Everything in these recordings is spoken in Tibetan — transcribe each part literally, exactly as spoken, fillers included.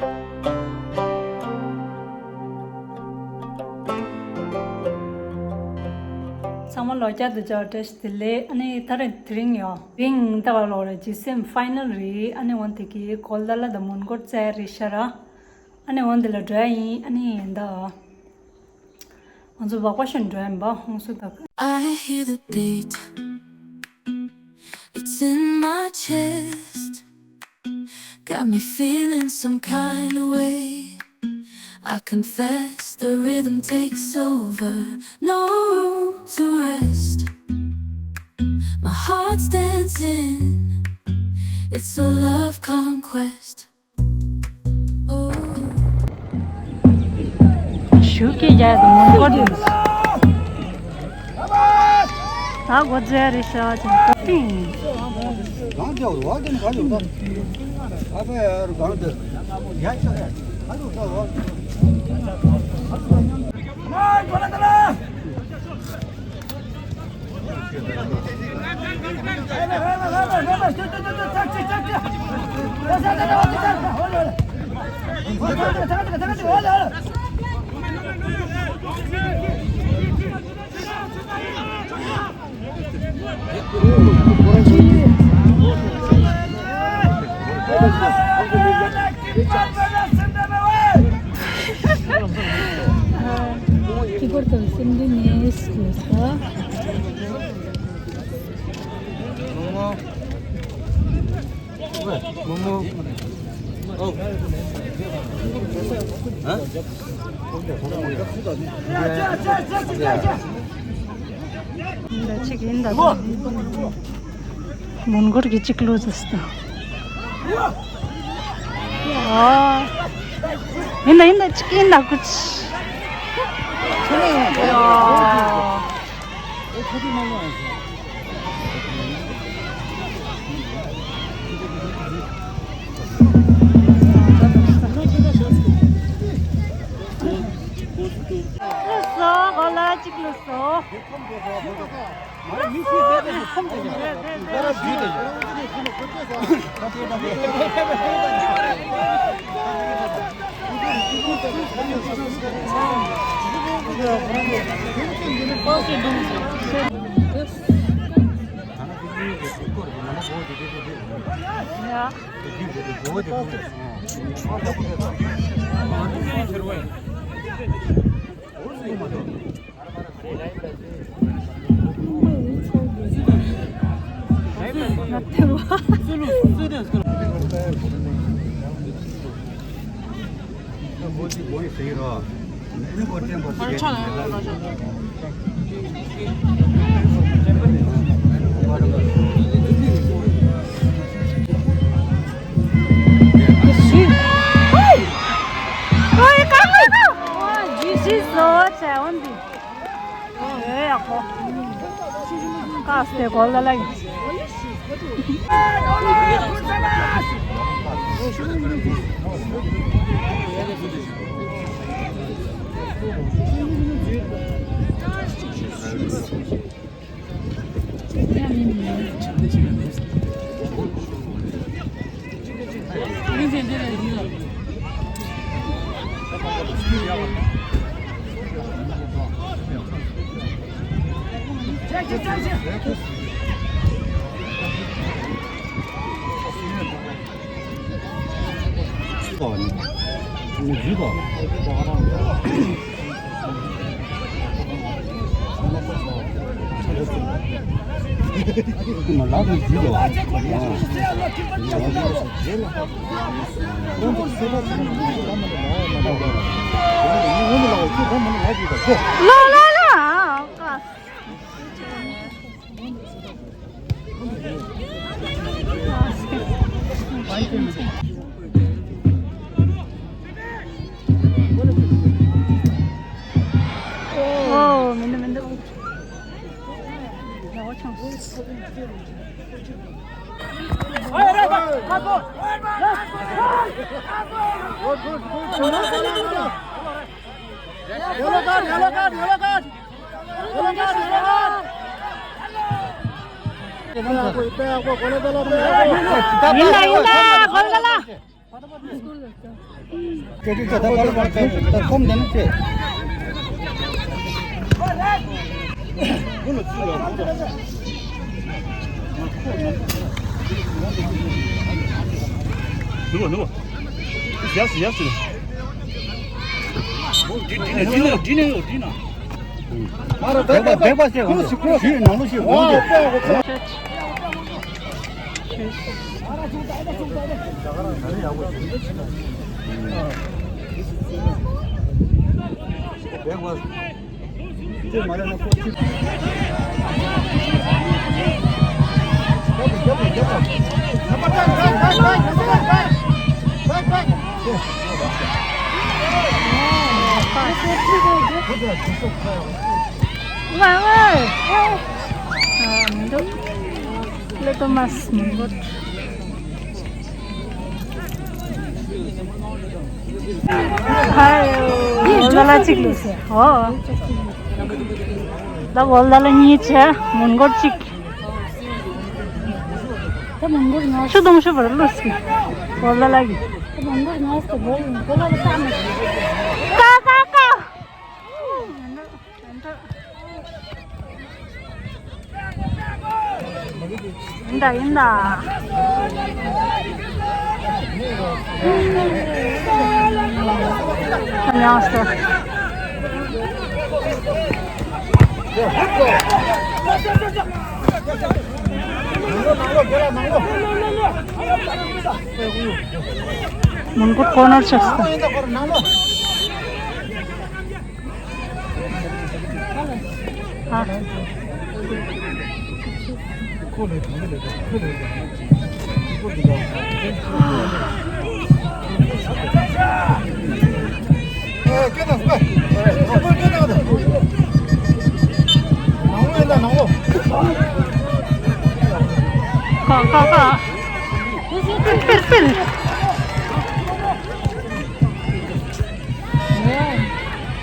ཚང་མ་ལོ་བརྒྱ་དུ་བཅར་བཀྲ་ཤིས་བདེ་ལེགས། ཨ་ནི་ད་རེས་དེ་རིང་ཡོད། དེ་རིང་ད་ག་ལོ་རེད། ཇི་སི་ཨེམ་ཕའི་ནལ་རེད། ཨ་ནི་འོན་ཏེ་གི་གོ་ལ་ལ་དང་མོན་གྷོར་རྩེད་རེད་ཤག་ར། ཨ་ནི་འོན་ཏེ་ལ་འགྲོ་ཡ་ཡིན། ཨ་ནི་ད་ང་ཚོ་བག་པ་ཤོན་འགྲོ་ཡ་ཡིན་པ། ཧོང་སུ་དག I hear the beat. It's in my chest. Got me feeling some kind of way. I confess the rhythm takes over. No room to rest. My heart's dancing. It's a love conquest. ཞུགས་ཀྱི་རྒྱ་དང་མོན་གྷོ་དུ། ད་གོ་རྫས་རེ་ཤ་ཅིག་ཏོག་ཏིང་། གང་ལྟེ་བ་རུ་བ་དེ་ནི་ག་ཡོད་ད། ཨ་ཕ་ཡ་རུ་གང་ལྟེ། ཡ་ཅག་ཡ་ག་ཡོད་ད་བ། ཁྱི་གོར་དང་སེམས་འདི་ནས་སྐྱེས་ས། མོ་མོ། མོ་མོ། ཨོ། ཧ། འདི་གཅིག་ཡིན་ད། མོན་གྷོར་གྱི་གཅིག་ལུས་ཟེར་ད། ཨ། ཡིན་ད་ཡིན་ད། གཅིག་ཡིན་ད་ཀུ་ཅི། ཨ། ལུས་སོ། གོ་ལ་གཅིག་ལུས་སོ། ཨེ་ཡག་པོ། ཀ་སྟེ་གོ་ལ་ལ་ཡིན། ལོ་ལོ་ལོ། ཨོ། མི་འདུག་མི་འདུག Yellow card, yellow card, yellow card. Yellow card, yellow card. ཡིན་ད་ཡིན་ད། གོ་ལ་ལ། ཁོམ་དེ་ནི་ཆེ། ནུ་བོ་ནུ་བོ། ཡ་སི་ཡ་སི། འདི་འདི་ནས་འདི་ནས་འདི་ནས་ཡོད་འདི་ན། མ་ར་བེག་པ་བེག་པ་ཞེས་འོང་དེ། ཞུས་ནང་ལོ་ཞིག་འོང་དེ། ལེ་ཏོ་མཱས་མོན་གྷོ། ཧའི། ཝོལ་ལ་གཅིག་ལུས་སེ། ཨོ། ད་ཝོལ་ལ་གཉིས་བྱས་མོན་གྷོ་གཅིག་ད་མོན་གྷོ་ང་ཆུ་དུང་ཤུ་བར་ལུས་སེ། ཝོལ་ལ་གི་ད་མོན་གྷོ་ང་སྟེ་ཝོལ་ལ་ལ་ཀ་མེད། ཀ་ཀ་ཀ། ཡིན་ད་ཡིན་ད། ཡང་སོ། མོན་གྷོ་ཀོར་ནར་ཆགས་སོང་། ཁ་ཁ་ཁ། པིར་པིར།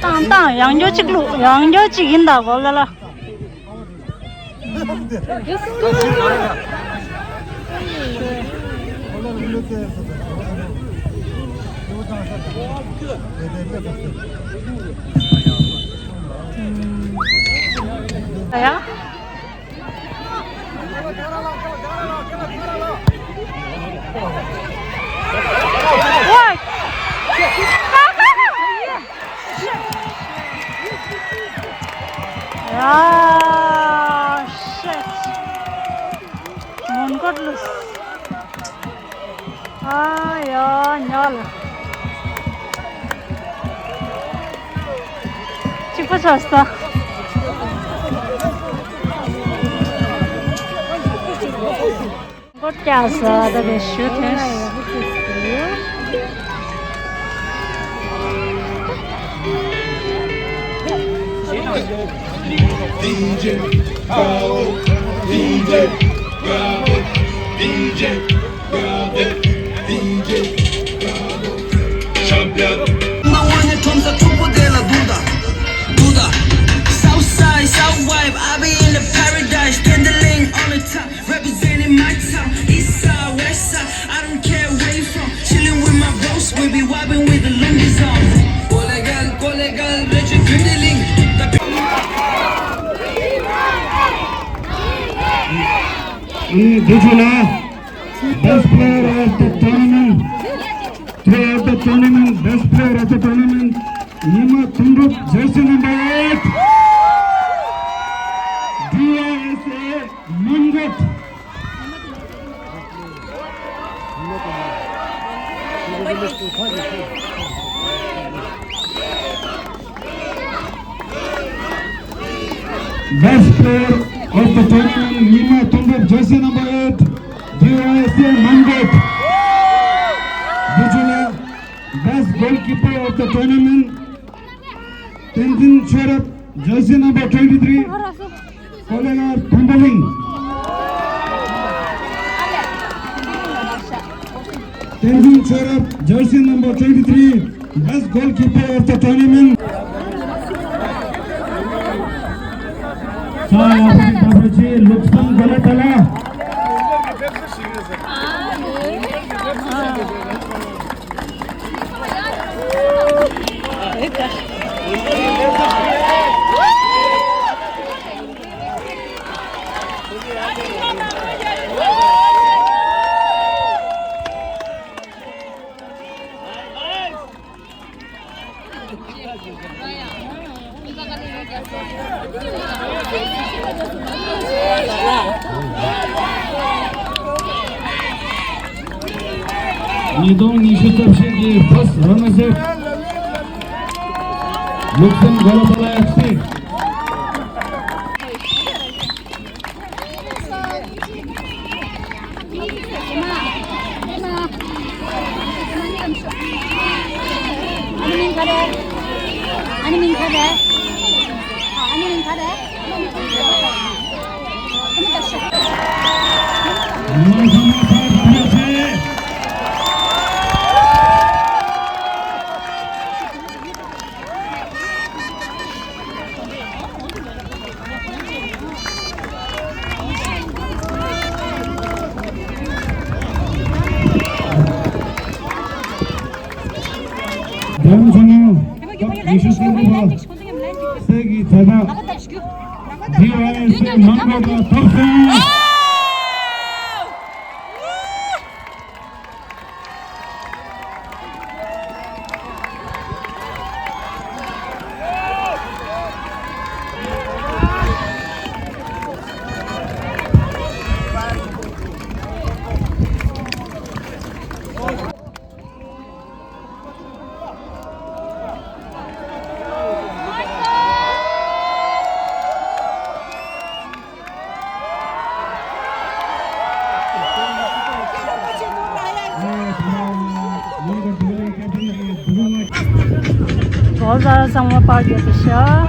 བཏང་བཏང་། ཡང་འགྱོ་གཅིག་བླུགས། ཡང་འགྱོ་གཅིག་ཡིན་ད་གོ་ལ་ལ། ཡ། ཡ། ཤེད། མོན་གྷོ་ལུས། ཨ་ཡ་ཉལ། གཅིག་པ་ཆགས་སོང་། མགོ་བཀྱག་ས་ད་བེད་ཞུ་ཐོན། མ་འོངས་ནས་ཁྲོམ་ས་འཁྲུག་པོ་དེ་ལ་འདུག་ད། འདུག་ད། South side, south vibe, I be in the paradise, Tenderlyng on the top, representing my town, east side, west side, I don't care where you from, chilling with my bros, we be vibing with the Lungi zone. Go legal, go legal, let you do the link. ཨ་ནི་འདི་ཚོ་ལ་Best player of the tournament, player of the tournament, best player of the tournament, ཉི་མ་དོན་གྲུབ, jersey number eight, D Y S A མོན་གྷོ། Best player of the tournament, ཉི་མ་དོན་གྲུབ, jersey number eight, D Y S A མོན་གྷོ། འདི་ཚོ་ལ་Best goalkeeper of the tournament, བསྟན་འཛིན་ཆོས་རབ, jersey number twenty three, གོ་ལེ་གར་ཐོམ་པ་གླིང་། བསྟན་འཛིན་ཆོས་རབ, jersey number twenty three, best goalkeeper of the tournament. ས་ཡ་ཧུ་ཏི་ད་པ་ཆེ་ལུགས་སམ་ག་ལ་ཏ་ལ། ཉིས་སྟོང་ཉི་ཤུ་རྩ་བཞི་གི་ཕོ་སི་རང་དབང་ཞབས། ལུག་སེང་གོ་ལ་པ་ལ་ཡ་སི། ཨ་ནི་མིང་ག་རེ། ཨ་ནི་མིང་ག་རེ། ཨ་ནི་མིང་ག་རེ། ཨ་ནི་ད་ཤོག་རྒྱལ་ཡོངས་ཚོགས་ཆུང་སྐབས་ཉི་ཤུ་རྩ་དགུ་པ་སྲས་ཀྱི་དྲ་ཐག་ཌི་ཝའི་ཨེས་ཨེ་མང་གོ་དང་ཐོག་སོང་། ལོ་གསར་ཚང་མ་པར་རྒྱག་གི་ཤག